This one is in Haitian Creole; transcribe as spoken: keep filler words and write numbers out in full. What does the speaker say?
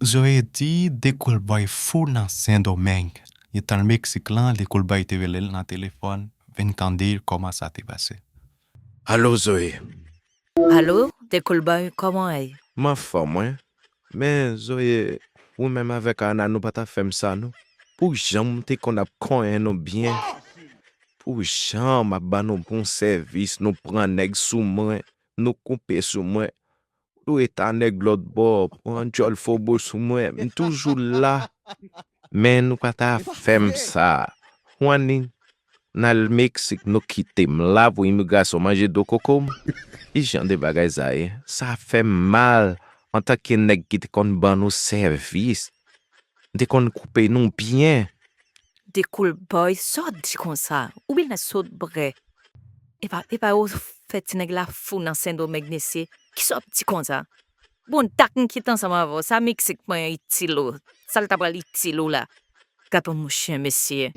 Zoe di de koulbòy fou nan Sendomeng. Li t al Meksik lan, de koulbòy te rele l nan telefòn, vin tande kòman sa te pase. Alo, Zoe. Alo, de koulbòy, kòman w ye? M anfòm, wi. Men, Zoe, ou menm avèk Ana, nou pa ta fè m sa, non. Pou jan m te konn ap konyen nou byen, pou jan m ap ban nou bon sèvis, nou pran nèg sou mwen, nou koupe sou mwen, nou rete a nèg lòt bò, pran djòl fobo sou mwen, m toujou la. Men nou pa ta fè m sa. Juanin, n al Meksik, nou kite m la pou imigrasyon manje do koko m. Ki jan de bagay sa ye? Sa fè m mal antanke nèg ki te konn ban nou sèvis. M te konn koupe nou byen. De koulbòy, sa w di konsa? Ou byen sot brè. Epa, epa yo fè ti nèg la fou nan Sendomeng mesye. Kisa w ap di konsa? Bon, dak m kite ansanm avè w. Sa Meksik mwen itil ou? Sa l ta pral itil ou la? Gad yon mouche mesye.